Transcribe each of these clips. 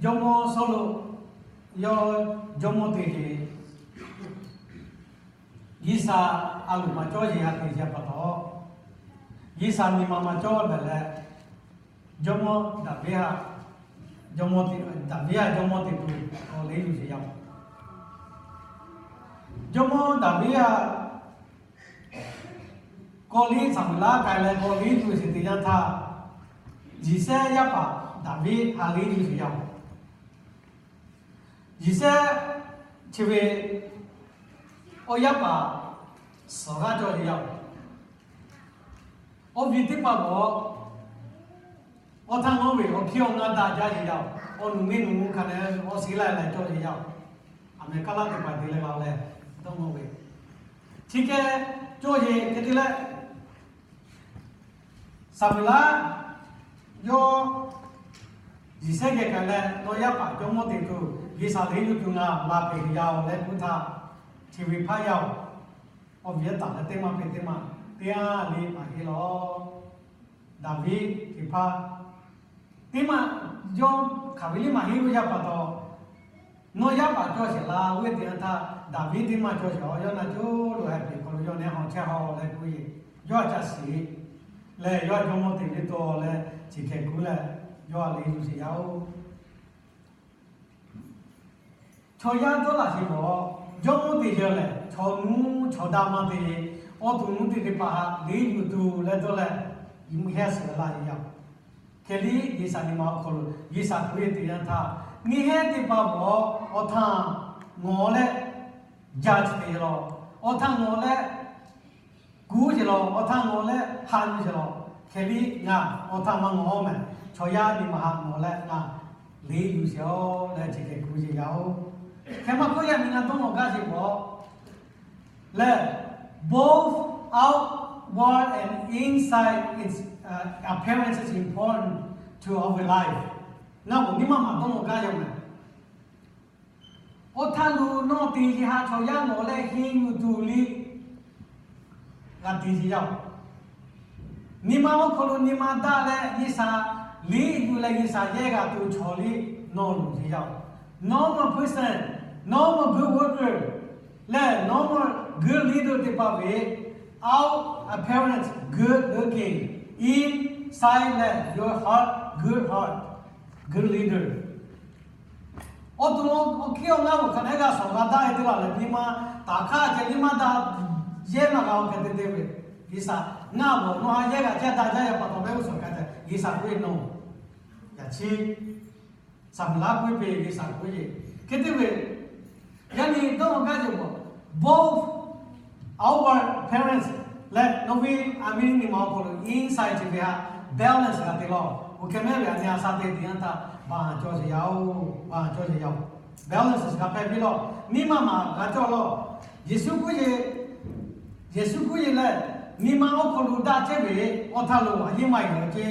Jawˇmawˇ Sawˉluꞈ yawˇ jawˇmawˇ te ve, G'uiˬsha a loˍ maˍ cawˇ ve a te ve pa taw, G'uiˬsha nyi ma maˇ cawˇ daꞈ leh, jawˇmawˇ Daˍviˆ htaꞈ, jawˇmawˇ te, Daˍviˆ htaꞈ jawˇmawˇ te tuˬ k'awꞈ leˉ yuˬ sheˍ yaˇ-oˬ. Jawˇmawˇ Daˍviˆ htaꞈ k'awꞈ leˉ, Saˍmeˍlaˆ k'ai leh k'awꞈ leˉ yuˬ sheˍ teˇ yanˇ htaˇ, Yehˬsehˇ yaˇ paˍ Daˍviˆ htaꞈ leˉ yuˬ sheˍ yaˇ-oˬ. Yehˬsehˇ chi ve awˬ yaˇ paˍ suhˍ g'aˇ cawˇ ve yaˇ-oˬ. Awˬ viˉ teˇ hpaˍ-oˬ, awˬ htaˇ ngawˇ ve awˬ hkiˇ awˬ ngaˇ daꞈ jaˇ ve yaˇ-oˬ. Awˬ nuˬ miˇ nuˬ hkanˍ leh awˬ shiˍ laiˉ laiˉ cawˇ ve yaˇ-oˬ. Aˍmeˍriˆkaˍ laˇ teˇ hpaˍ te leh g'a leh dawˇ ngawˇ ve, chi hk'e cawˇ ve hk'e te leh, Saˍmeˍlaˆ yawˇ Yehˬsehˇ geh k'ai leh, Nawˬ yaˇ paˍ jawˇmawˇ te tuˬ G'uiˬsha leˉ yuˬ tuˬ ngaˬ la peuˬ ve yaˇ-oˬ leh k'oˆ htaˇ, chi ve hpaˇ yaˇ-oˬ, awˬ viˉ taˍ leh teˇ maˇ hpehꞈ teˇ maˇ teˇ g'aˇ le maˇ heˆ lawˬ. Daˍviˆ teˇ hpaˍ teˇ maˇ yawˇ hk'aˬ ve le maˇ heˆ ve yaˇ pa taw, Nawˬ yaˇ paˍ cawˇ sheˍ la ve teˇ yanˇ htaˇ, Daˍviˆ teˇ maˇ cawˇ sheˍ, awˬ yawˇ na coˇ lo ha peꞈ hk'aw lo yawˇ neˇ hawˬ chehˇ haw leh k'oˆ ve, yawˇ htaꞈ ca shiˍ leh yawˇ htaꞈ jawˇmawˇ te ve tawˇ leh chi hk'e kuˬ leh, yawˇ htaꞈ leˉ yuˬ sheˍ yaˇ-oˬ. Chaw yaˇ dawˇ laꞈ sheˍ k'o, jawˇmawˇ te yaˇ lehˬ, chaw nuˇ chaw daꞈ maˇ te, awˬ to nuˇ te teˇ hpaˍ htaꞈ leˉ yuˬ tuˬ leh dawˇ leh, yehˬ mvuhˇ hehˉ suhˍ la ve yaˇ-oˬ. Hk'e liˇ G'uiˬsha nyi ma awˬ hk'aw lo G'uiˬsha kuˬ ve teˇ yanˇ htaˇ, nyiˇ hehˉ teˇ hpaˍ awˬ htaˇ ngawˬ leh jaˇ chi te lawˬ. Awˬ htaˇ ngawˬ leh kuˬ sheˍ lawˬ, awˬ htaˇ ngawˬ leh haꞈ yuˬ sheˍ lawˬ. Hk'e liˇ ngaˬ awˬ htaˇ maˇ ngawˬ mehˍ, chaw yaˇ nyi ma htaꞈ ngawˬ leh ngaˬ leˉ yuˬ sheˍ-oˬ leh chi hk'e kuˬ sheˍ yaˇ-oˬ. Hk'e maˇ k'oˆ, yaˇ miˇ ngaˬ dawˇ nawˬ gaˇ sheˍ k'o lehˬ, both outward and inside is, uh, appearance is important to our life. Ngaˬ k'o nyi ma maˇ dawˇ nawˬ gaˇ yaˇ mehˍ. Awˬ htaˇ lo nawˬ te ve htaꞈ chaw yaˇ nawˬ leh henˇ yuˬ tuˬ liˇ g'a te ve yaˇ-oˬ. Nyi ma awˬ hk'aw lo nyi ma daꞈ leh G'uiˬsha liˇ yuˬ leh G'uiˬsha yehˇ g'a tuˬ chaw liˇ nawˬ loˍ ve yaˇ-oˬ. Normal person, normal good worker leh normal good leader teˇ hpaˍ ve, out appearance good looking, inside leh your heart good heart, good leader. Awˬ to awˬ hkiˇ awˬ ngaˇ awˬ hk'aˬ neˉ g'a shawˍ g'a daꞈ-e teˇ laˬ leh nyi ma taˍ hk'aˇ ceh nyi ma daꞈ yehˇ maˇ g'a-oˬ hk'e te te ve, G'uiˬsha ngaˬ bawˬ nawˬ htaꞈ yehˇ g'a chehˇ daꞈ jaˇ yaˇ pa taw mehˆ g'uˇ suhˍ hk'a te G'uiˬsha k'oˆ ve nawˬ yaꞈ chi Saˍmeˍlaˆ k'oˆ ve G'uiˬsha k'oˆ ve hk'e te ve, yaˇ miˇ dawˇ gaˇ ve k'o, both outward appearance leh nawˬ ve a miˇ nyi ma awˬ hk'aw lo inside chi ve htaꞈ balance g'a te lawˬ. Oˇ hk'e mehˆ ve a nyi a sha te teˇ yanˇ htaˇ baˬ cawˇ sheˍ yaˇ-oˬ, baˬ cawˇ sheˍ yaˇ-oˬ. Balance g'a hpehꞈ ve lawˬ. Nyi ma maˇ g'a cawˇ lawˬ. Yeˍsuˆ k'oˆ ve, Yeˍsuˆ k'oˆ ve lehˬ, nyi ma awˬ hk'aw lo daꞈ chehˇ ve awˬ htaˇ lo a yeˇ maˇ yehˬ ce.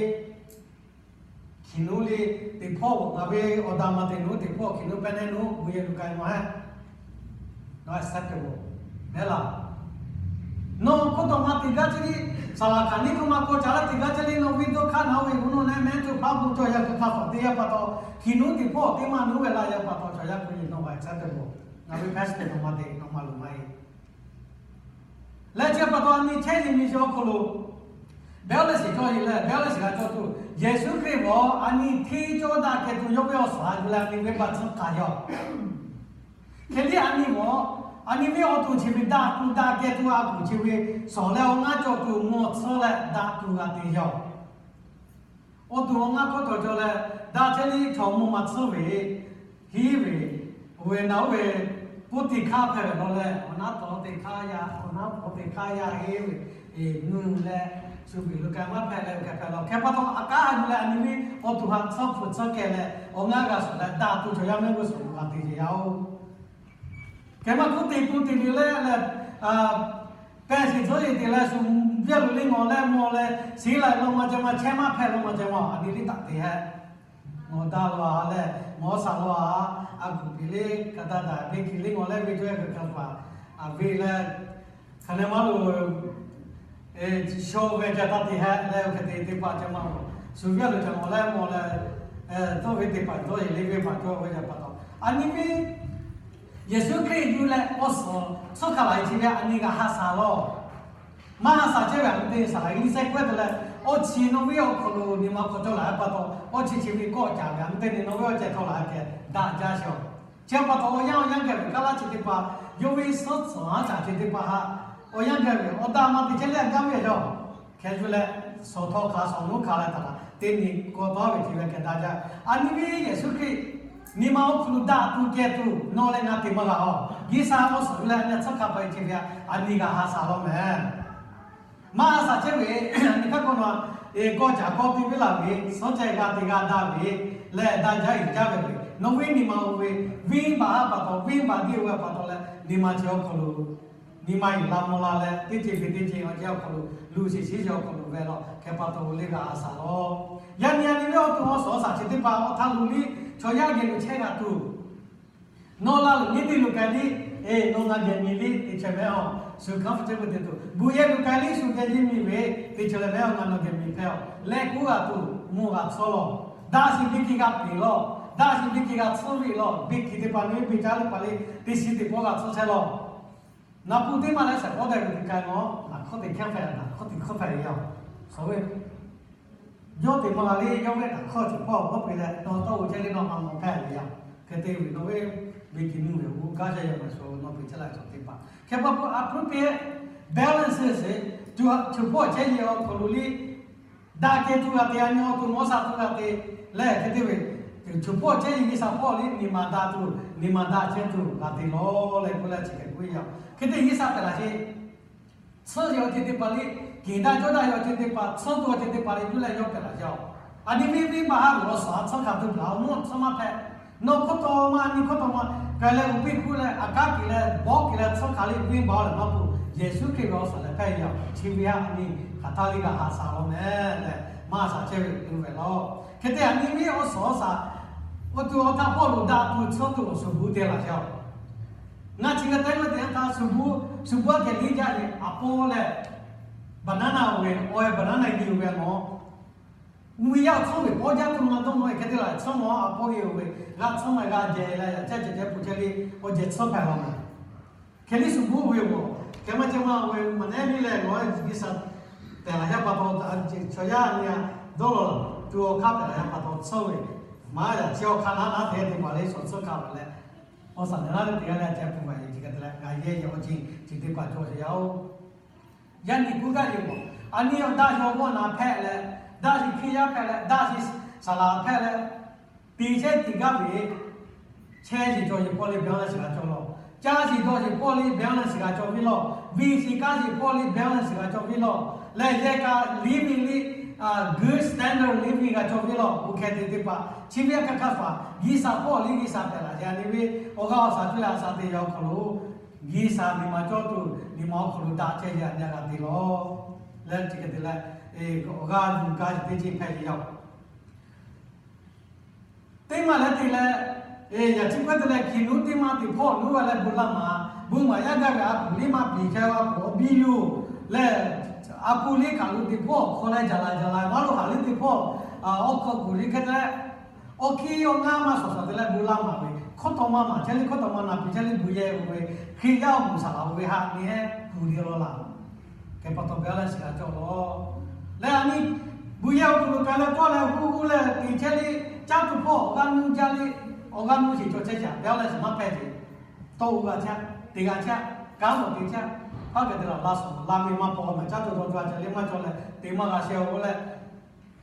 Hkiˬ nuˇ le teˇ hpawˇ-oˬ, ngaˬ ve awˬ daꞈ maˇ te nuˇ teˇ hpawˇ hkiˬ nuˇ pehˇ neˇ nuˇ bu yehˬ lo k'ai maˇ heˆ. Nawˬ acceptable mehˍ laˇ. Nawˬ hk'oˆ taw maˇ te gaˇ ce liˇ, saˍ laˍ hkanˍ liˇ k'oˆ maˇ k'oˆ, ca laˇ te gaˇ ce liˇ, nawˬ ve dawˇ hk'aˇ na ve gu nawˬ neˇ mehˆ tuˬ hpaˇ pu cawˬ yaˇ hk'aˬ hk'aˬ hk'awꞈ te yaˇ pa taw, hkiˬ nuˇ teˇ hpawˇ teˇ maˇ nuˇ ve laˇ yaˇ pa taw, chaw yaˇ hk'oˆ le nawˬ acceptable. Ngaˬ ve pastor nawˬ maˇ te, nawˬ maˇ loˍ maˇ heˆ. Leh chi pa taw a nyi chehˇ nyi miˬ chi awˬ hk'aw lo balance cawˇ ve leh balance g'a cawˇ tuˬ, Yeˍsuˆ Hkriꞈ awˬ a nyi hteˇ cawˇ daꞈ kehˬ tuˬ yawˇ ve awˬ suhˍ a yuˬ leh a nyi ve pa tcuhˉ hk'aˬ yaˇ-oˬ. Hk'e liˇ a nyi awˬ, a nyi ve awˬ to chi ve daꞈ tuˬ daꞈ kehˬ tuˬ a kuˬ chi ve shawˍ leh awˬ ngaˇ cawˬ tuˬ mawˬ tcuhˉ leh daꞈ tuˬ g'a te yaˇ-oˬ. Awˬ to awˬ ngaˇ hk'aw taw cawˬ leh, daꞈ chehˇ liˇ chaw mawˇ maˇ tcuhˉ ve, hiˉ ve, oˇ ve na oˇ ve, k'oˆ teˇ hk'aˇ hpehꞈ ve lawˬ leh, awˬ naˉ tawˍ teˇ hk'aˇ yaˇ, awˬ naˉ pawˍ teˇ hk'aˇ yaˇ heˆ ve, eˬ, nuˬ leh shu g'uiˬ lo k'ai maˇ hpehꞈ leh, oˇ hk'e hpehꞈ lawˬ. Hk'e pa taw a k'aˉ a yuˬ leh a nyi ve awˬ to htaꞈ tcuhˉ hpu tcuhˉ kehˬ leh awˬ ngaˇ g'a shawˍ leh daꞈ tuˬ chaw yaˇ mehˆ g'uˇ suhˍ lo g'a te yaˇ-oˬ. Hk'e maˇ k'oˆ, te k'o te ve leh leh, pehˬ shiˍ tcuhˉ yeˬ te leh shu viˇ a lo le ngawˬ leh mawˬ leh, shiˍ laˬ lawˬ maˇ ceh maˇ chehˇ maˇ hpehꞈ lawˬ maˇ ceh maˇ a nyi liˇ taꞈ te hehˆ. Ngawˬ daꞈ lawˬ a leh, ngawˬ shaˍ lawˬ a, a kuˬ piˍ liˇ ka daꞈ daꞈ ve hkiˬ liˇ ngawˬ leh ve cawˇ yaˇ hk'aˬ hk'aˬ hpaˍ a ve leh, hk'aˬ leh maˇ lo shaw ve ca taˇ te hehˆ leh, hk'e te teˇ hpaˍ ca maˇ lo shu viˇ a lo ca ngawˬ leh mawˬ leh, Dawˇ ve teˇ hpaˍ dawˇ yeˬ le ve hpaˍ cawˇ ve pa taw, a nyi ve Yeˍsuˆ Hkriꞈ yuˬ leh awˬ suhˍ tcuhˉ hkanˍ laˬ ve chi ve a nyi g'a ha shaˍ lawˬ. Maˇ ha shaˍ chehˇ ve a nyi teˇ shaˍ laˬ ve nyi sehˉ k'oˆ te leh, awˇ chi nawˬ ve awˬ hk'aw lo nyi ma hk'aw cawˇ laˬ ve pa taw, awˇ chi chi ve kawˆ caˍ ve a nyi teˇ nyi nawˬ ve awˬ ceh htawˇ laˬ keh daꞈ jaˇ sheˍ. Chi pa taw awˬ yanˇ awˬ yanˇ gaˬ ve kaˉ laˇ chi teˇ hpaˍ, yawˇ ve suhˉ tcuhˍ haˉ caˍ chi teˇ hpaˍ htaꞈ awˬ yanˇ gaˬ ve awˬ daꞈ ma te chehˇ leh gaˇ ve a yaˇ hkeh yuˬ leh, suhˍ htawˇ hk'a suhˍ lonˉ hk'a leh htaꞈ teˇ nyi kawˆ tawˇ ve chi ve keh daꞈ jaˇ. A nyi ve Yeˍsuˆ Hkriꞈ nyi ma awˬ hk'aw lo daꞈ tuˬ keh tuˬ nawˬ leh ngaˬ te maˇ g'a a. G'uiˬsha awˬ suhˍ yuˬ leh a nyi tcuhˉ hkanˍ pa e chi ve a nyi g'a ha shaˍ lawˬ meh. Maˇ ha shaˍ chehˇ ve a nyi hk'aˇ k'o nawˬ, kawˆ caˍ kawˆ te ve laˬ ve, suhˉ ceh g'a te g'a daꞈ ve leh daꞈ jaˇ yuˬ jaˇ ve le. Nawˬ ve nyi ma oˇ ve venˇbaˆ pa taw, venˇbaˆ diˇ oˇ ve pa taw leh nyi ma chi awˬ hk'aw lo nyi ma yuˬ la mvuh la leh teˇ ceuˬ ve teˇ ceuˬ awˬ ceh awˬ hk'aw lo luˬ shiˍ shiˍ awˬ hk'aw lo ve lawˬ hkeh pa taw le g'a ha shaˍ lawˬ. Yaꞈ nyi a nyi ve awˬ to awˬ suhˍ awˬ shaˍ chi teˇ hpaˍ awˬ htaˇ luˬ liˇ chaw yaˇ geh lo chehˇ g'a tuˬ nawˬ la luˬ nyi te luˬ k'ai liˇ, e, nawˬ na geh miˬ liˇ te chehˇ meh a. Shu kanˉ hpu chehˇ ve te tuˬ, buˬ yehˬ luˬ k'ai liˇ shu geh yiˇ miˬ ve te chehˇ leh meh a, ngaˬ nawˬ geh miˬ hpehꞈ a leh k'oˆ g'a tuˬ mvuhˇ g'a tsuhˇ lawˬ. Daꞈ shiˍ biˇ kiˬ g'a peˍ lawˬ. Daꞈ shiˍ biˇ kiˬ g'a tsuhˇ ve lawˬ. Biˇ kiˬ teˇ hpaˍ nyi ve biˇ caˇ teˇ hpaˍ le, teˇ shiˍ teˇ pawˆ g'a tsuhˇ chehˇ lawˬ. Naˍ pun teˇ maˇ leh shehˍ hpawˇ dehꞈ ve te k'ai nawˬ, naˍ hk'awˇ te hkanˇ hpehꞈ, naˍ hk'awˇ te hkanˇ hpehꞈ ve a. Suhˍ ve yawˇ te maˇ g'a le, yawˇ ve naˍ hk'awˇ chi hpawˇ g'awˇ peˬ leh nawˬ tawˇ g'uˇ chehˇ le nawˬ maˇ mawˬ hpehꞈ ve a. Hk'e te ve nawˬ ve biˇ kiˬ nuˇ ve g'uˇ gaˇ chehˇ yaˇ maˇ shu nawˬ peˬ chehˇ la cawˬ teˇ hpaˍ hkeh pa pu a pruˇ peˇ balance se, chu hpawˇ chehˇ ve awˬ hk'aw lo le daꞈ keh tuˬ g'a te, a nyi awˬ to mawˇ shaˍ tuˬ g'a te leh hk'e te ve, chu hpawˇ chehˇ ve G'uiˬsha hpawˇ le nyi ma daꞈ tuˬ, nyi ma daꞈ chehˇ tuˬ g'a te lawˬ leh k'oˆ leh chi hk'e k'oˆ ve yoˬ. Hk'e te G'uiˬsha pehˬ laˬ sheˍ. Tsuhˇ ve awˬ ceuˬ teˇ hpaˍ le, keˍ daꞈ cawˇ daꞈ ve awˬ ceuˬ teˇ hpaˍ, tsuhˇ tuˬ awˬ ceuˬ teˇ hpaˍ le yuˬ leh yawˇ pehˬ laˬ sheˍ. A nyi ve venˇbaˆ ha ve awˬ suhˍ a tsuhˇ hkanˍ tuˬ laˬ, awˬ mvuhˇ tsuhˇ maˇ hpehꞈ. Nawˬ hk'oˆ taw maˇ a nyi hk'oˆ taw maˇ k'ai leh uˍ piˇ hkuˆ leh a kanˉ keꞈ leh bawˇ keꞈ leh tsuhˇ hkanˍ le venˇbaˆ lehˬ maˇ k'o, Yeˍsuˆ Hkriꞈ ve awˬ suhˍ lehˬ hpehꞈ ve yoˬ. Chi ve a nyi hk'aˬ htaˇ le g'a ha shaˍ lawˬ meh leh maˇ shaˍ chehˇ ve tuˬ ve lawˬ. Hk'e te a nyi ve awˬ suhˍ awˬ shaˍ awˬ to awˬ htaˇ hpawˇ lo daꞈ tuˬ tsuhˇ tuˬ awˬ suhˍ buˬ te laˬ sheˍ. Ngaˬ chi ve teˇ maˇ te a htaˇ suhˍ buˬ, suhˍ buˬ a kehˬ le jaˇ ve a paw leh banana oˇ ve, awˬ e banana nyi oˇ ve a nawˬ, mvuhˇ miˬ yaˇ awˬ tsuhˇ ve pawˇ jaˇ tuˬ maˇ dawˇ nawˬ e hk'e te laˬ tsuhˇ maˇ a paw ve oˇ ve g'a tsuhˇ maˇ g'a jehˬ leh yaꞈ chehˇ ceh ceh pu chehˇ le awˬ jehˬ tsuhˇ hpehꞈ laˬ meh. Hk'e le suhˍ buˬ ve a, hk'e maˇ chehˇ maˇ ve maˇ neˉ le leh g'awˇ G'uiˬsha tehꞈ laˬ yaˇ pa taw, chaw yaˇ nyi a dawˇ law tuˬ awˬ hk'aˇ tehꞈ laˬ yaˇ pa taw tsuhˇ ve maˇ yaꞈ chehˇ awˬ hk'aˇ naˉ naˉ te te maˇ le shawˍ tsuhˇ hk'a ve leh awˬ saˍ naˍ naˉ le te g'a leh a ceh pu ve a nyi chi hk'e te leh g'a yehˇ yehˇ awˬ ceuˬ chi teˇ hpaˍ cawˬ sheˍ yaˇ oˬ. Yaˇ nyi kuˇ gaˇ yoˬ. A nyi awˬ daꞈ yaw g'awˇ naˍ hpehꞈ leh, daꞈ shiˍ Hkriꞈ yaˇ hpehꞈ leh, daꞈ shiˍ saˍ laˍ hpehꞈ leh, te chehˇ te gaˇ ve chehˇ shiˍ cawˬ shiˍ hpawˇ le balance g'a cawˬ lawˬ. Caˇ shiˍ dawˬ shiˍ hpawˇ le balance g'a cawˬ ve lawˬ. Venˇ shiˍ kaˇ shiˍ hpawˇ le balance g'a cawˬ ve lawˬ. Leh yehˇ kaꞈ living le, good standard living g'a cawˬ ve lawˬ. Oˇ hk'e te teˇ hpaˍ chi ve a hk'aˇ hk'aˇ hpaˍ G'uiˬsha hpawˇ le G'uiˬsha pehˬ laˬ yaˇ nyi ve awˬ g'aˇ awˬ shaˍ cuˇ leh a shaˍ te yaˇ awˬ hk'aw lo G'uiˬsha nyi ma cawˇ tuˬ nyi ma awˬ hk'aw lo daꞈ chehˇ yaˇ nyi g'a te lawˬ. Leh chi hk'e te leh awˬ g'aˇ yuˬ gaˇ teˇ ceuˬ hpehꞈ ve yoˬ. Teˇ maˇ leh te leh, yaꞈ chi hk'e te leh hkiˬ nuˇ teˇ maˇ teˇ hpawˇ nuˇ g'a leh bon laˇ maˍ, bon maˍ yaˇ gaˇ ve a puˍ liˇ maˇ piˍ chehˇ a puˍ awˬ biˇ yoˬ. Leh a puˍ liˇ hkaˍ lo teˇ hpawˇ hk'aw leh jaˬ la jaˬ la maˇ lo haˍ liˇ teˇ hpawˇ awˬ hk'aw kuˬ liˇ hk'e te leh awˬ hkiˇ awˬ ngaˇ maˇ shawˍ shaˍ te leh bon laˇ maˍ ve hkawˇ taw maˇ maˍ chehˇ le hkawˇ taw maˇ naˍ piˍ chehˇ le bon yehˇ oˇ ve Hkriꞈ yaˇ awˬ moˍ saˍ laˍ oˇ ve haꞈ nyi heˆ kuˬ liˇ law laˬ. Hk'e pa taw balance g'a cawˬ lawˬ. Leh a nyi bon yehˇ awˬ hk'aw lo k'ai leh tawˇ leh huˇ huˇ leh te chehˇ le caˇ tuˬ hpawˇ awˬ g'aˇ nuˇ jaˇ le awˬ g'aˇ nuˇ sheˍ cawˬ chehˇ shaˍ balance maˇ hpehꞈ ceˬ. Tawˇ oˇ g'a chehˇ, te g'a chehˇ, kanˉ mawˬ te chehˇ, hpaˇ geh te laˬ laˇ suhˍ laˇ ve maˇ paw maˬ caˇ tuˬ dawˇ cawˬ chehˇ le maˇ cawˬ leh te maˇ g'a shehˍ oˇ leh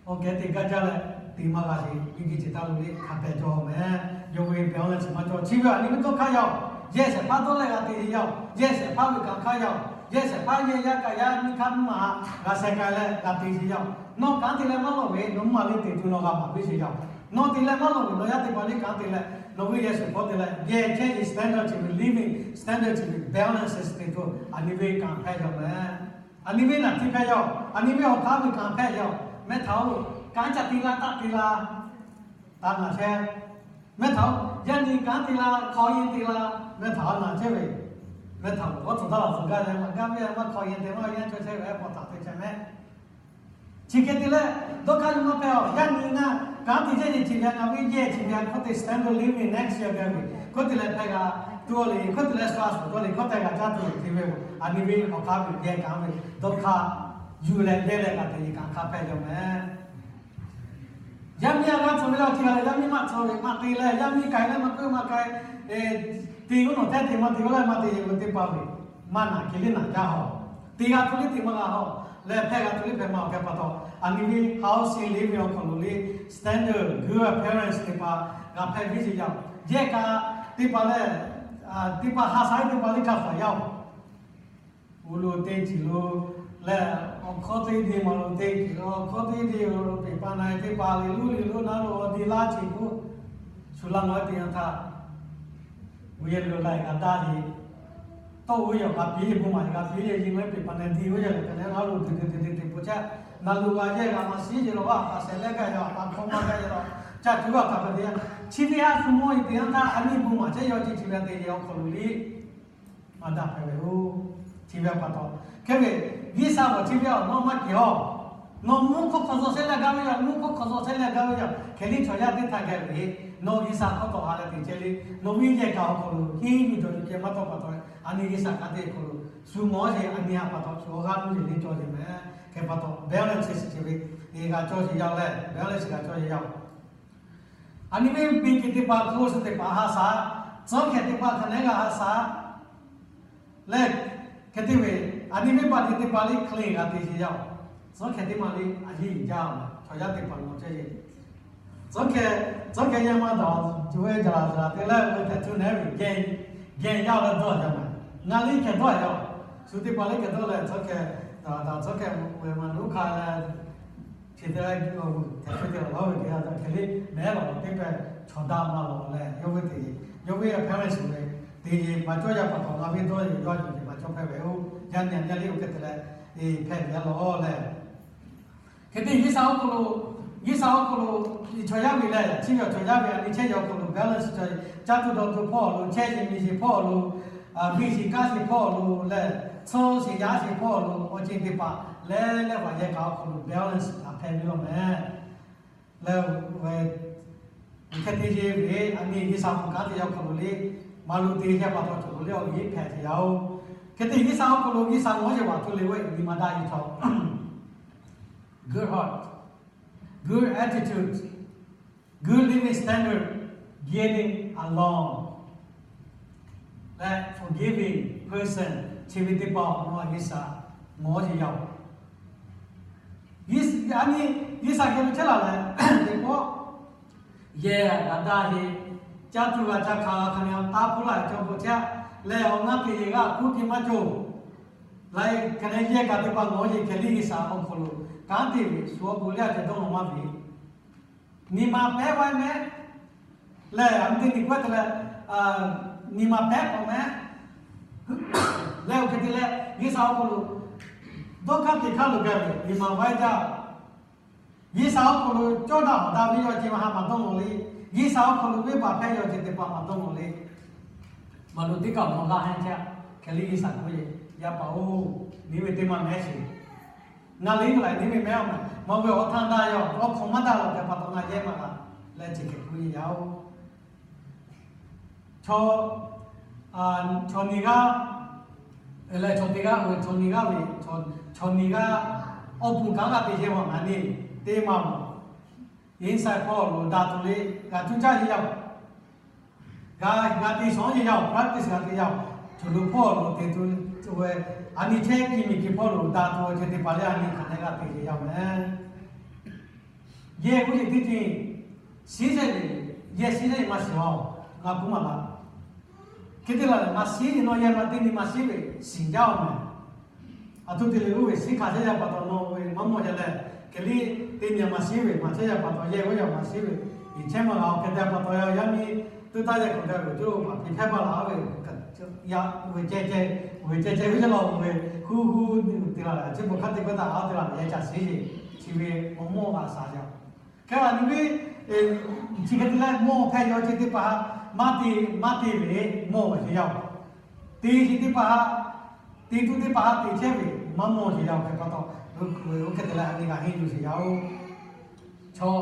awˬ kehˉ te gaˇ jaˇ leh te maˇ g'a sheˍ. Miˬguiˬ ceuˬ taˇ lo le hk'a pehˬ cawˬ meh. Yawˇ ve balance maˇ cawˬ. Chi ve a nyi ve tawˇ hk'aˇ yaˇ oˬ, yehˇ shehˍ hpaˇ dawˇ leh g'a te sheˍ yaˇ oˬ, yehˇ shehˍ hpaˇ ve kanˉ hk'aˇ yaˇ oˬ, yehˇ shehˍ hpaˇ yehˇ yaˇ kaꞈ yaˇ miˇ hk'aˇ mvuhˇ maˬ haꞈ g'a sheh k'ai leh g'a te sheˍ yaˇ oˬ. Nawˬ kanˉ te leh maˇ lawˬ ve nawˬ mvuhˇ maˬ le te tuˬ nawˬ g'a maˍ piˇ sheˍ yaˇ oˬ. Nawˬ te leh maˇ lawˬ ve nawˬ yaˇ teˇ hpaˍ le kanˉ te leh nawˬ ve yehˇ shehˍ hpaˇ te leh yehˇ chehˇ ve standard chi ve living standard chi ve balance te tuˬ a nyi ve kanˉ hpehꞈ yaˇ meh. A nyi ve naˍ htiˇ hpehꞈ yaˇ oˬ, a nyi ve awˬ hk'aˇ ve kanˉ hpehꞈ yaˇ oˬ. Mehˆ htaꞈ oˬ, kanˉ ca te la taˆ te la, taꞈ naˬ chehˇ. Mehˆ htaꞈ oˬ, yaˇ nyi kanˉ te la hk'aw yeˇ te la, mehˆ htaꞈ naˬ chehˇ ve. Mehˆ htaꞈ oˬ, g'awˇ tcuhˍ taˇ laˬ tcuhˍ gaˇ leh maˇ gaˇ ve maˇ hk'aw yeˇ te maˇ yaˇ cawˇ chehˇ ve a paw htaꞈ te chehˇ meh. Chi hk'e te leh dawˇ hk'aˇ yuˬ maˇ hpehꞈ oˬ, yaˇ nyi ngaˇ Kanˉ te chehˇ ve chi ve ngaˬ ve yehˬ chi ve hkawˇ te standard living next year gaˇ ve, hkawˇ te leh hpehˇ g'a tuˬ le, hkawˇ te leh shu a shuˍ tawˇ le, hkawˇ te g'a caˇ tuˬ te ve, a nyi ve awˬ hk'aˇ ve yehˬ kanˉ ve dawˇ hk'aˇ yuˬ leh yehˬ leh g'a te ve kanˉ hk'a hpehꞈ yaw meh. Yaˇ miˇ a g'a cawˬ ve la chi g'a leh, yaˇ miˇ maˇ cawˬ ve maˇ te leh, yaˇ miˇ k'ai leh maˇ k'oˆ maˇ k'ai, te g'uˇ nawˬ htehˇ te maˇ te g'uˇ leh maˇ te ve teˇ hpaˍ ve maˇ naˬ hk'e liˇ naˬ jaˇ hawˬ. Te g'a tuˬ liˇ te maˇ g'a hawˬ leh hpehˇ g'a tuˬ liˇ hpehˇ maˇ awˬ hk'e pa taw, a nyi ve housing living awˬ hk'aw lo le standard good appearance teˇ hpaˍ g'a hpehˇ ve ce yaˇ. Yehˬ kaꞈ teˇ hpaˍ lehˬ, teˇ hpaˍ ha shaˉ teˇ hpaˍ liˇ hk'a hpaˍ yaˇ-oˬ. Uˉ lo teˇ ceuˬ lo lehˬ, awˬ hkawˇ teˇ de maˬ lo teˇ ceuˬ lo, awˬ hkawˇ teˇ de lo peˬ pa na e teˇ hpaˍ le luˉ le lo naˉ lo awˬ te laˇ ce k'oˆ, shu laˇ maˇ te yanˇ htaˇ, g'uˇ yehˬ lo la e g'a daˇ le. Tawˇ g'uˇ yehˬ g'a piˇ e bon maˬ g'a piˇ e, yehˬ maˇ peˬ pa na di g'uˇ yehˬ leh ka leh naˉ lo te te te te te po caˇ, naˬ lo g'a yehˬ g'a maˇ shiˉ ce la, a pa shehˍ leh gaˇ yaˇ, a pa hkawˇ maˇ gaˇ yaˇ la, caˇ tuˬ g'a hk'a hpehꞈ ve yaˇ. Chi ve a shu mawˇ e te yanˇ htaˇ, a nyi bon maˬ chehˇ yaw ce chi ve te yehˬ awˬ hk'aw lo le maˇ daꞈ hpehꞈ ve-oˬ. Chi ve pa taw, hk'e ve G'uiˬsha awˬ chi ve awˬ nawˇ maˇ kehˬ-oˬ. Nawˬ mvuhˇ hk'awˇ hk'aw zaw shehˉ leh gaˇ ve yaˇ, mvuhˇ hk'awˇ hk'aw zaw shehˉ leh gaˇ ve yaˇ, hk'e liˇ chaw yaˇ teˇ htaˇ geh ve, nawˬ G'uiˬsha hk'aw tawˆ ha leh te chehˇ le, nawˬ ve yehˬ kaꞈ awˬ hk'aw lo henˇ yuˬ cawˬ yuˬ ceh maˇ tawˆ pa taw, a nyi G'uiˬsha hk'a te hk'aw lo shu mawˇ ce a nyi ha pa taw shu awˬ g'aˇ nuˇ ce le cawˬ ce meh. Hk'e pa taw balance chi ve, e g'a cawˬ ce yaˇ leh balance g'a cawˬ ce yaˇ-oˬ. A nyi ve biˇ ke teˇ hpaˍ, close teˇ hpaˍ ha shaˉ, tcuhˉ hkeh teˇ hpaˍ hk'a nehˉ g'a ha shaˉ leh, hk'e te ve, a nyi ve pa te teˇ hpaˍ le clean g'a te ce yaˇ-oˬ. Tcuhˉ hkeh teˇ maˬ le a yeˇ jaˇ-oˬ, chaw yaˇ teˇ hpaˍ lo ceh ce. Tcuhˉ hkeh, tcuhˉ hkeh yaˇ maˇ daꞈ, co ve jaˍ laˬ jaˍ laˬ te leh ve htaꞈ cuˇ nehˉ ve geh, geh yaˇ ve dawˇ jaˇ maˬ. Ngaˬ le hkeh dawˇ yaˇ-oˬ. Shu teˇ hpaˍ le hkeh dawˇ leh tcuhˉ hkeh, daꞈ daꞈ tcuhˉ hkeh ve maˇ nuˇ hk'a leh, hk'e te leh, hk'e te leh laˇ ve te a hk'e le mehˉ lawˬ teˇ pehˍ chaw daꞈ maˇ lawˬ leh, yawˇ ve te, yawˇ ve appearance ve te maˇ cawˇ yaˇ pa taw, ngaˬ ve dawˇ yaˇ yawˇ cawˬ ce maˇ cawˇ hpehꞈ ve-oˬ. Yaˇ nyi a nyi le oˇ hk'e te leh, e hpehꞈ ve yaˇ lawˬ leh, hk'e te G'uiˬsha awˬ hk'aw lo, G'uiˬsha awˬ hk'aw lo, chaw yaˇ ve leh chi ve chaw yaˇ ve a nyi chehˇ yaˇ awˬ hk'aw lo balance cawˬ, caˇ tuˬ dawˬ tuˬ hpawˇ lo, chehˇ ce miˬ ce hpawˇ lo, miˬ ce kaˇ ce hpawˇ lo leh, tcuhˉ ce yaˇ ce hpawˇ lo awˬ ceuˬ teˇ hpaˍ leh leh hpaˍ yehˬ kaꞈ awˬ hk'aw lo balance a hpehꞈ ve law meh. Leh, hk'e te ce ve a nyi G'uiˬsha hk'aw kanˉ te yaˇ awˬ hk'aw lo le, maˇ lo te ce pa taw cawˬ lo le awˬ yeˇ hpehꞈ ce yaˇ-oˬ. Hk'e te G'uiˬsha awˬ hk'aw lo G'uiˬsha ngawˬ ce vaˬ tuˬ le ve nyi ma daꞈ e chaw good heart, good attitude, good living standard, getting along, leh forgiving person, chi ve teˇ hpaˍ awˬ hk'aw lo G'uiˬsha ngawˬ ce yaˇ-oˬ. A nyi G'uiˬsha geh lo chehˇ laˬ leh teˇ pawˆ yehˬ g'a daꞈ ce, caˇ tuˬ g'a caˇ hk'a g'a hk'a nyi taˇ hpuˇ laˇ cawˬ k'o chehˇ leh awˬ naˉ te yehˬ g'a kuˉ te maˇ cawˬ. Laiˉ hk'e leh yehˬ kaꞈ teˇ hpaˍ ngawˬ ce hkeh liˇ G'uiˬsha awˬ hk'aw lo kanˉ te ve shu awˬ bon liˇ a ceh dawˇ nawˬ maˇ ve nyi ma pehˉ vaˇ meh. Leh a nyi te nyi k'awehˇ te leh, nyi ma pehˉ k'awꞈ meh. Leh oˇ hk'e te leh G'uiˬsha awˬ hk'aw lo dawˇ hk'aˇ te hk'aˇ lo gaˬ ve nyi ma vaˇ jaˇ. G'uiˬsha awˬ hk'aw lo cawˇ daꞈ hawˍ daꞈ ve yaˇ ceh maˇ ha maˇ dawˇ nawˬ le. G'uiˬsha awˬ hk'aw lo venˇbaˆ hpehˇ yaˇ ceh teˇ hpaˍ maˇ dawˇ nawˬ le. Maˇ lo teˇ kaꞈ maw laˇ hehnˇ caˇ hkeh liˇ G'uiˬsha k'oˆ ve, Yaˇ paˍ-oˬ, miˬ ve teˇ maˇ mehˉ sheˍ. Ngaˬ le la miˬ ve mehˉ a maˬ, maˇ ve awˬ htaˇ daꞈ yaˇ awˬ hk'aw maˇ daꞈ laˬ hk'e pa taw ngaˬ yehˬ maˇ g'a leh ce hkeh k'oˆ ve yaˇ-oˬ. Chaw, chaw nyi g'aˇ, leh chaw teˇ g'aˇ ve, chaw nyi g'aˇ ve, chaw nyi g'aˇ awˬ pon kanˉ g'a te ce maˬ ngaˬ nyi teˇ maˇ maˬ. Inside hpawˇ lo daꞈ tuˬ le g'a tuˇ caˇ ce yaˇ-oˬ. G'a, g'a te shawˉ ce yaˇ-oˬ, practice g'a te yaˇ-oˬ. Cawˬ lo hpawˇ lo te tuˬ, a nyi chehˇ ki miˬ ki hpawˇ lo daꞈ tuˬ awˬ ceuˬ teˇ hpaˍ leh a nyi hk'aˬ leh g'a te ce yaˇ-oˬ meh. Yehˬ k'oˆ ce teˇ ceuˬ, shiˉ shehˆ ve, yehˬ shiˉ shehˆ ve maˇ shiˍ-oˬ, ngaˬ k'oˆ maˍ laˇ. Hk'e te laˬ leh maˇ shiˉ ve nawˬ yehˬ maˇ te nyi maˇ shiˉ ve shiˍ jaˇ-oˬ meh. A htoꞈ te leh oˇ ve shiˉ hk'a chehˇ yaˇ pa taw nawˬ ve maˇ mawˬ jaˇ leh, hkeh liˇ teˇ nyi maˇ shiˉ ve maˇ chehˇ yaˇ pa taw yehˬ oˇ yaˇ maˇ shiˉ ve, iˉ chehˇ maˇ g'a-oˬ. Hk'e te pa taw yaˇ yaˇ miˇ tuˇ taˇ yehˬ k'awꞈ gaˬ ve oˇ paˍ piˇ hpehˇ baˬ laˬ ve, yaˇ oˇ ve ceh ceh, oˇ ve ceh ceh ve yaˇ law oˇ ve huˇ huˇ te la leh chi bon hk'a te k'oˆ taˍ a te la ve yehˬ caˇ shiˉ ve, chi ve maˇ mawˬ g'a shaˍ jaˇ. Hk'e a nyi ve, chi hk'e te leh mawˬ hpehꞈ yaw ce teˇ hpaˍ, maˇ te, maˇ te ve mawˬ ve ce yaˇ-oˬ. Te ce teˇ hpaˍ, te tuˬ teˇ hpaˍ te chehˇ ve maˇ mawˬ ce yaˇ-oˬ. Hk'e pa taw, oˇ hk'e te leh a nyi g'a henˇ yuˬ ce yaˇ-oˬ. Chaw